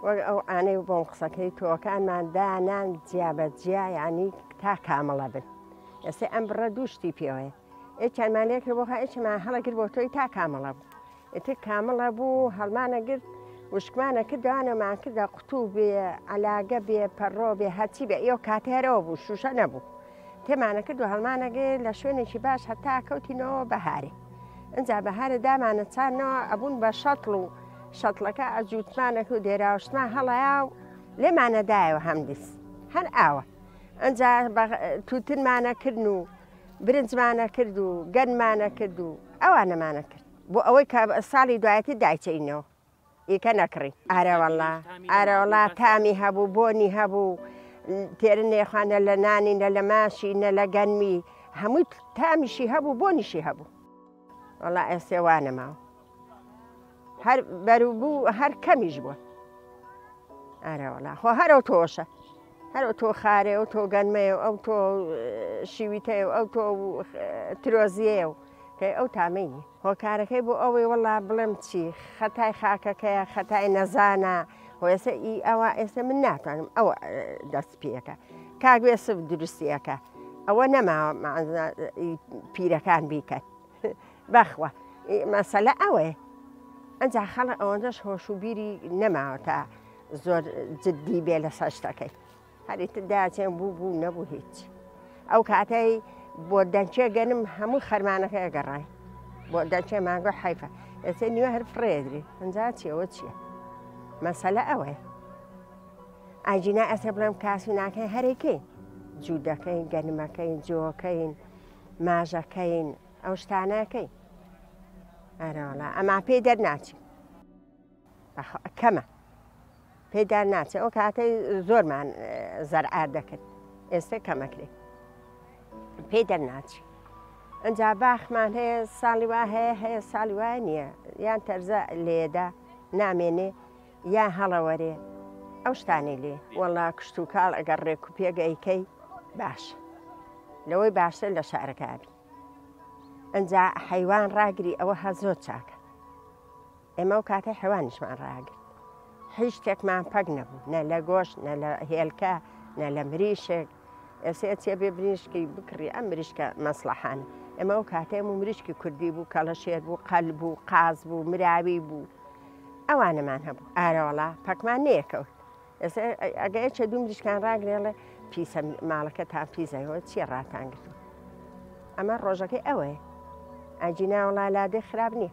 وەک ئەو ئانەی بۆم قسەکەی تۆکانمان دانان جیا بە جیا یعنی تا کامڵە بن ئێستا ئەم بڕە دوو شتی پێوەیە ئێکیانمان لێ کرد بۆ خۆ ئێکیمان هەڵەگرت بۆ تۆی تا کامڵە بوو ئیتر کامڵە بوو هەڵمانە گرت وشکمانە کردوانەمان کردە قوتوو بێ عەلاگە بێ پەڕۆ بێ هەرچی بێ ئەو کاتە هەرەوە بوو شوشە نەبوو تێمانە کرد و هەڵمانەگەێ لە شوێنێکی باش هەتا کەوتینەوە بەهارێ ئەجا بەهارە دامانە چانەوە ئەبوون بە شەتڵ و شەتڵەکە ئەجووتمانەک و دێراوشتمان هەڵەیا و لێمانە دایەوە هەمدیس هەر ئاوە ئەجا تووتنمانە کردن و برنجمانە کرد و گەنمانە کرد و ئەوانەمانە کرد بۆ ئەوەی کە ساڵی دوایەتی دایچینەوە ئیکە نەکڕی. ئارەوەڵا ئارەوەڵا تامی هەبوو بۆنی هەبوو تێرن نێخوا نە لە نانی نە لە ماشی نە لە گەنمی هەمووی تامیشی هەبوو بۆنیشی هەبوو وەڵا ئێسێ وا نەماوە هەر بەروبوو هەر کەمیش بووە ئارەوەڵا خۆ هەرەو تۆشە هەر ئەو تۆ خارێ و تۆ گەنمەیە و ئەو تۆ شیویتەیە و ئەو تۆ ترۆزیەیە و کە ئەو تامەی نیە. هۆکارەکەی بۆ ئەوەی وەڵا بڵێم چی خەتای خاکەکەیە خەتای نەزانە خۆ ئێستا ئی ئەوە ئێستا من ناتوانم ئەوە دەست پێەکە کاک وێسف دروستیەکە ئەوە نەماوە پیرەکان بیکەن بەخوا مەسەلە ئەوەیە ئەجا خەڵک ئەوەندەش هۆش و بیری نەماوە تا زۆر جددی بێ لەسەر شتەکەی هەریتر داچێن بوو بوو نەبوو هیچ ئەو کاتەی بۆ دەنکێ گەنم هەموو خەرمانەکە گەڕای بۆ دەنکێ مانگۆ حیفە ئێستا نیوە هەر فڕێدری ئەنجا چیەوە چییە مەسەلە ئەوەیە ئاجینا ئەسێ بڵێم کاسی ناکەین هەرێکەین جوو دەکەین گەنمەکەین جۆکەین ماژەکەین ئەو شتانەکەین ئەرەوەڵا ئەما پێی دەرناچین کەمە پێی دار ناچێ ئەو کاتەی زۆرمان زەرعار دەکرد ئێستا کەمەکرێ پێی دەرناچی ئەجا باخمان هەیە ساڵی وا هەیە هەیە ساڵی وای نییە یان تەرزە لێدا نامێنێ یا هەڵەوەرێ ئەو شتانەی لێ وەڵا کشت و کاڵ ئەگەر ڕێک و پێگەیکەی باش لەوەی باشتر لە شارەکە بی ئەجا حەیوان ڕاگری ئەوە هە زۆر چاکە ئێمە ئەو کاتەی حەیوانیشمان ڕاگرت هیچ شتێکمان پەک نەبوو نە لە گۆشت نە لە هێلکە نە لە مریشک ئێسێ چێ بێ بریشکی بکڕی ئەم مریشکە مەسلحانە ئێمە ئەو کاتێ و مریشکی کوردی بوو کەڵەشێر بوو قەل بوو قاز بوو مراوی بوو ئەوانەمان هەبوو ئارەوەڵا پەکمان نەیەکەوت ئێستا ئەگە یەکێ دوو مریشکان ڕاگرێڵێ پیسە ماڵەکەتان پیسەوە چییە ڕاتان گرتووە ئەمە ڕۆژەکەی ئەوەیە ئەگینا وەڵا لادێ خراپ نییە.